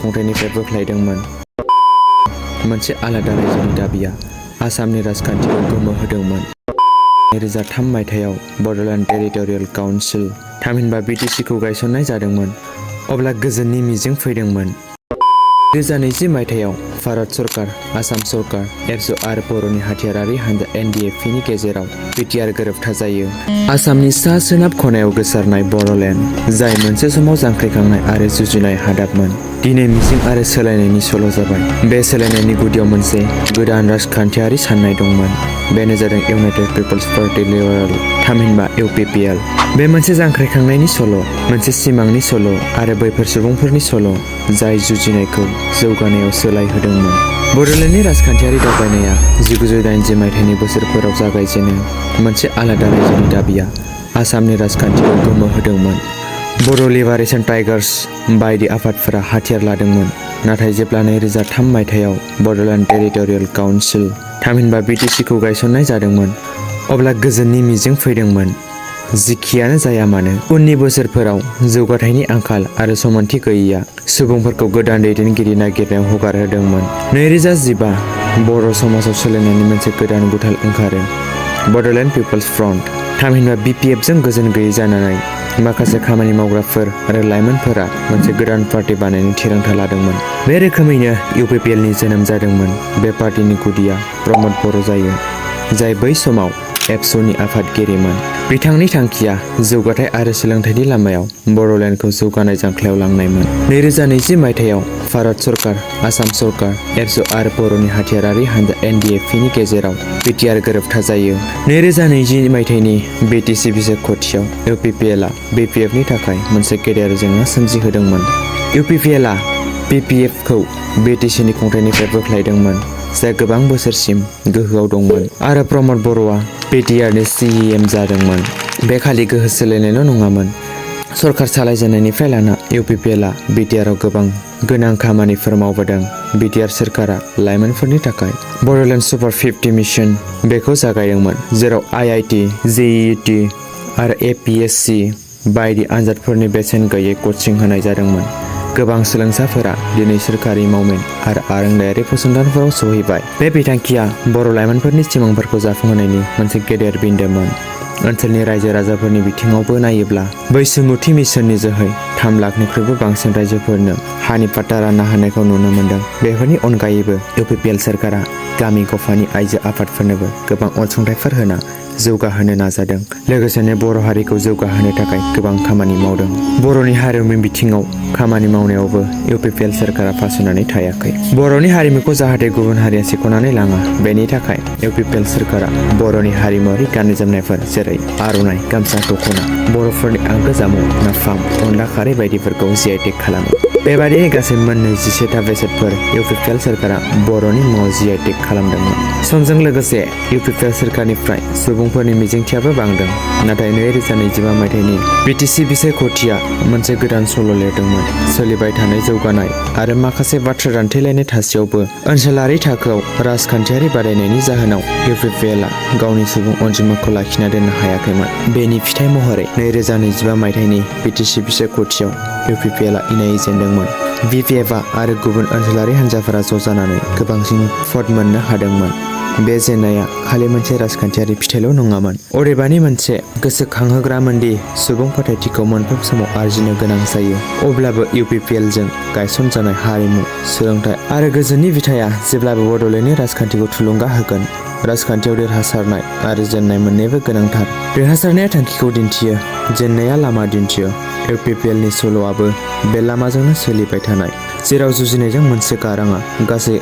खुंथायनिफ्राय बोख्लायदोंमोन। मोनसे आलादा रायजोनि दाबिया आसामनि राजखान्थिखौ गोमोहोदोंमोन। 2003 मायथाइयाव बड'लेण्ड टेरिटरियेल काउन्सिल थामहिनबा BTC-खौ गायसननाय जादोंमोन। अब्ला गोजोननि मिजिं फैदोंमोन। 2020 मायथाइयाव भारत सरकार, आसाम सरकार, एबसु आरो बर'नि हाथियारारि हान्जा NDFP-नि गेजेराव बिटिआर गोरोबथा जायो। आसामनि सा-सोनाब खनायाव गोसारनाय बर'लेण्ड, जाय मोनसे समाव जांख्रिखांनाय आरो जुजिनाय हादाबमोन, दिनै मिजिं आरो सोलायनायनि सल' जाबाय। बे सोलायनायनि गुदियाव मोनसे गोदान राजखान्थियारि साननाय दंमोन। बेनो जादों इउनाइटेड पिपल्स पार्टी लिबारेल, थामहिनबा UPPL। बे मोनसे जांख्रिखांनायनि सल', मोनसे सिमांनि सल' आरो बैफोर सुबुंफोरनि सल', जाय जुजिनायखौ जौगानायाव सोलायहोदोंमोन। बड'लेण्डनि राजखान्थियारि दावबायनाया 1980 मायथाइनि बोसोरफोराव जागायजेनो। मोनसे आलादा रायजोनि दाबिया आसामनि राजखान्थिखौ गोमोहोदोंमोन। बर' लिबारेशन टाइगार्स बायदि आफादफोरा हाथियार लादोंमोन। नाथाय जेब्ला 2003 मायथाइयाव बड'लेण्ड टेरिटरियेल काउन्सिल थामहिनबा BTC-खौ गायसननाय जादोंमोन, अब्ला गोजोननि मिजिं फैदोंमोन। जिखियानो जाया मानो, उननि बोसोरफोराव जौगाथायनि आंखाल आरो समानथि गैयैआ सुबुंफोरखौ गोदान दैदेनगिरि नागिरनायाव हगारहोदोंमोन। 2015 बर' समाजाव सोलायनायनि मोनसे गोदान गुथाल ओंखारो। बड'लेण्ड पिपल्स फ्रन्ट थामहिनबा BPF-जों गोजोन गैयै जानानै माखासे खामानि मावग्राफोर आरो लाइमोनफोरा मोनसे गोदान पार्टी बानायनो थिरांथा लादोंमोन। बे रोखोमैनो UPPL-नि जोनोम जादोंमोन। बे पार्टीनि गुदिया प्रमद बर' जायो, जाय बै समाव एबसुनि आफादगिरिमोन। बिथांनि थांखिया जौगाथाय आरो सोलोंथाइनि लामायाव बड'लेण्डखौ जौगानाय जांख्लायाव लांनायमोन। 2020 मायथाइयाव भारत सरकार, आसाम सरकार, एबसु आरो बर'नि हाथियारारि हान्जा NDFP-नि गेजेराव बिटिआर गोरोबथा जायो। 2020 मायथाइनि BTC बिसायख'थियाव UPPL-आ BPF-नि थाखाय मोनसे गेदेर जेंना सोमजिहोदोंमोन। UPPL-आ BPF-खौ BTC-नि खुंथायनिफ्राय बोख्लायदोंमोन, जाय गोबां बोसोरसिम गोहोआव दंमोन, आरो प्रमद बर'आ बिटिआरनि CEM जादोंमोन। बे खालि गोहो सोलायनायल' नङामोन। सरकार सालायजेननायनिफ्राय लाना UPPL-आ बिटिआरआव गोबां गोनां खामानिफोर मावबोदों। बिटिआर सोरखारा लाइमोनफोरनि थाखाय बड'लेण्ड सुपार 50 मिशन बेखौ जागायदोंमोन, जेराव IIT, JET आरो APSC बायदि आनजादफोरनि बेसेन गैयै कचिं होनाय जादोंमोन। गोबां सोलोंसाफोरा दिनै सोरखारि मावमिन आरो आरोंदायारि फसंथानफोराव सौहैबाय। बे बिथांखिया बर' लाइमोनफोरनि सिमांफोरखौ जाफुंहोनायनि मोनसे गेदेर बिन्दोमोन। ओनसोलनि रायजो राजाफोरनि बिथिङावबो नायोब्ला, बैसोमुथि मिशननि जोहै 3 लाखनिख्रुइबो बांसिन रायजोफोरनो हानि पाट्टा रानना होनायखौ नुनो मोन्दों। बेफोरनि अनगायैबो UPPL सोरखारा गामि गफानि आइजो आफादफोरनोबो गोबां अनसुंथाइफोर होना जौगाहोनो नाजादों। लोगोसेनो बर' हारिखौ जौगाहोनो थाखाय गोबां खामानि मावदों। बर'नि हारिमु बिथिङाव खामानि मावनायावबो UPPL सोरखारा फासयनानै थायाखै। बर'नि हारिमुखौ जाहाथे गुबुन हारिया सेख'नानै लाङा, बेनि थाखाय UPPL सोरखारा बर'नि हारिमुआरि गाननाय जोमनायफोर जेरै आर'नाइ, गामसा, दख'ना, बर'फोरनि आंगो जामुं नाफाम, अनला खारै बायदिफोरखौ GI-टेग खालामो। बेबादिनो गासै 26 बेसादफोर UPPL सोरखारा बर'नि मुङाव GI-टेग खालामदोंमोन। समजों लोगोसे UPPL सोरखारनिफ्राय सुबुंफोरनि मिजिंथियाबो बांदों। नाथाय 2025 मायथाइनि BTC बिसायख'थिया मोनसे गोदान सल' लिरदोंमोन। सोलिबाय थानाय जौगानाय आरो माखासे बाथ्रा दान्थेलायनाय थासेयावबो ओनसोलारि थाखोआव राजखान्थियारि बादायनायनि जाहोनाव UPPL-आ गावनि सुबुं अनजिमाखौ लाखिना दोननो हायाखैमोन। बेनि फिथाइ महरै 2025 मायथाइनि BTC बिसायख'थियाव UPPL-आ इनायै जेनदोंमोन। BPF-आ आरो गुबुन ओनसोलारि हान्जाफोरा ज' जानानै गोबांसिन भट मोननो हादोंमोन। बे जेननाया खालि मोनसे राजखान्थियारि फिथाइल' नङामोन, अदेबानि मोनसे गोसोखांहोग्रामोन दि सुबुं फोथायथिखौ मोनफ्रोम समाव आरजिनो गोनां जायो। अब्लाबो UPPL-जों गायसनजानाय हारिमु, सोलोंथाइ आरो गोजोननि बिथाया जेब्लाबो बड'लेण्डनि राजखान्थिखौ थुलुंगा होगोन। राजखान्थियाव देरहासारनाय आरो जेननाय मोन्नैबो गोनांथार। देरहासारनाया थांखिखौ दिन्थियो, जेननाया लामा दिन्थियो। UPPL-नि सल'आबो बे लामाजोंनो सोलिबाय थानाय, जेराव जुजिनायजों मोनसे गारांआ गासै